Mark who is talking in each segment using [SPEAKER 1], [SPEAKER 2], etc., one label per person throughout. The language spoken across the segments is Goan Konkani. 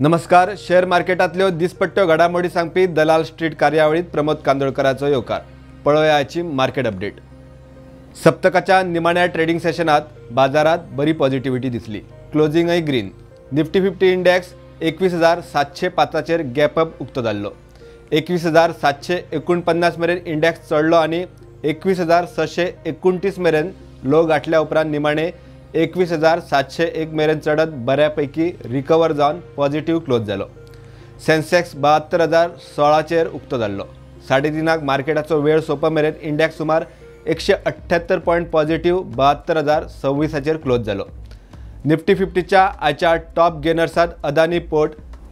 [SPEAKER 1] नमस्कार. शेअर मार्केटांतल्यो दिसपट्ट्यो घडामोडी सांगपी दलाल स्ट्रीट कार्यावळीत प्रमोद कांदोळकराचो येवकार. पळोवया आयची मार्केट अपडेट. सप्तकाच्या निमाण्या ट्रेडिंग सेशनात बाजारात बरी पॉझिटिव्हिटी दिसली. क्लोजिंगय green. Nifty 50 index 21,705 gap up उक्तो जाल्लो. 21,749 मेरेन इंडेक्स चडलो आनी 21,629 मेरेन लो गाठल्या उपरांत निमाणे 21,701 मेरेन चडत बऱ्यापैकी रिकवर जावन पॉझिटिव्ह क्लोज जालो. सेन्सेक्स 72,016 उक्तो जाल्लो. 3:30 मार्केटाचो वेळ सोंपा मेरेन इंडेक्स सुमार 178 पॉयंट पॉझिटिव्ह 72,026 क्लोज जालो. निफ्टी 50च्या आयच्या top गेनर्सात Adani port,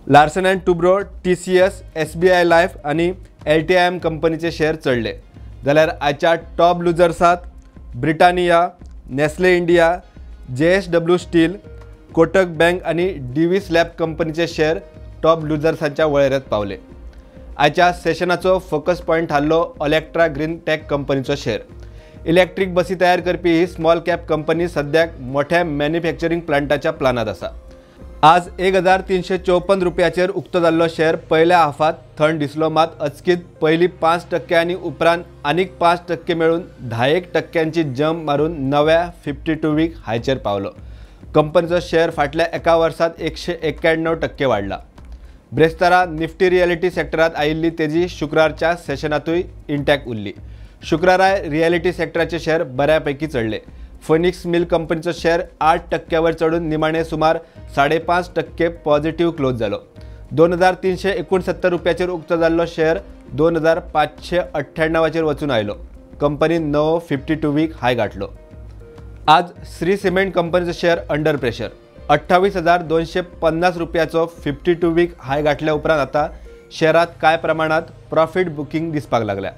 [SPEAKER 1] Larsen and Toubro, TCS, SBI life आनी LTIM कंपनीचे शेअर चडले. जाल्यार आयच्या टॉप लुजर्सात Britannia, Nestle India, JSW steel, Kotak bank आनी डिव्हिस लॅब कंपनीचे शेअर टॉप लुजर्सांच्या वळेरेंत पावले. आयच्या सेशनाचो फोकस पॉयंट थारलो ओलेक्ट्रा ग्रीन टॅक कंपनीचो शेअर. इलेक्ट्रीक बसी तयार करपी ही स्मॉल कॅप कंपनी सद्याक मोठ्या मॅन्युफॅक्चरींग प्लांटाच्या प्लानात आसा. आज 1,354 रुपयाचेर उक्तो जाल्लो शेअर पयल्या हाफात थंड दिसलो, मात अचकीत पयली 5% आनी उपरांत आनीक 5% मेळून 10% जंप मारून नव्या 52 वीक हायचेर पावलो. कंपनीचो शेअर फाटल्या एका वर्सात 191% वाडला. ब्रेस्तारा निफ्टी रियलिटी सेक्टरात आयिल्ली तेजी शुक्रारच्या सेशनातूय इंटॅक्ट उरली. शुक्रारा रियलिटी सेक्टराचे शेअर बऱ्यापैकी चडले. फोनिक्स मिल कंपनीचो शेअर 8% चडून निमाणे सुमार 5.5% पॉझिटिव्ह क्लोज जालो. 2,369 रुपयाचेर उक्तो जाल्लो शेअर 2,598 वचून आयलो. कंपनीन नवो 52 वीक हाय गाठलो. आज श्री सिमेंट कंपनीचो शेअर अंडर प्रेशर. 28,250 रुपयाचो 52 वीक हाय गाठल्या उपरांत आतां शेअरात कांय प्रमाणात प्रॉफिट बुकींग दिसपाक लागल्या.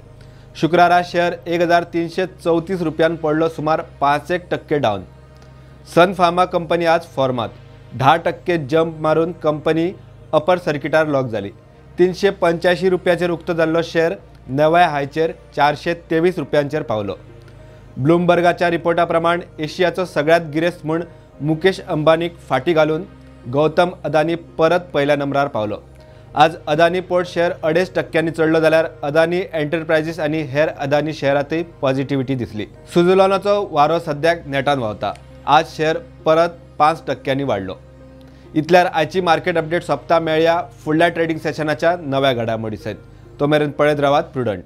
[SPEAKER 1] शुक्रारा शेअर 1,334 रुपयान पडलो, सुमार 5% डावन. सन फार्मा कंपनी आज फॉर्मात 10% जंप मारून कंपनी अपर सर्किटार लॉक जाली. 385 रुपयाचेर उक्तो जाल्लो शेअर नव्या हायचेर 423 रुपयांचेर पावलो. ब्लूमबर्गाच्या रिपोर्टा प्रमाण एशियाचो सगळ्यात गिरेस्त म्हूण मुकेश अंबानीक फाटी घालून गौतम अदानी परत पयल्या नंबरार पावलो. आज अदानी पोर्ट शेअर 2.5% चडलो, जाल्यार अदानी एंटरप्रायझीस आनी हेर अदानी शेअरांतय पॉझिटिव्हिटी दिसली. सुझुलॉनाचो वारो सद्याक नेटान व्हांवता. आज शेअर परत 5% वाडलो. इतल्यार आयची मार्केट अपडेट सोंपता. मेळया फुडल्या ट्रेडिंग सेशनाच्या नव्या घडामोडी सयत. तो मेरेन पळयत रावात प्रुडंट.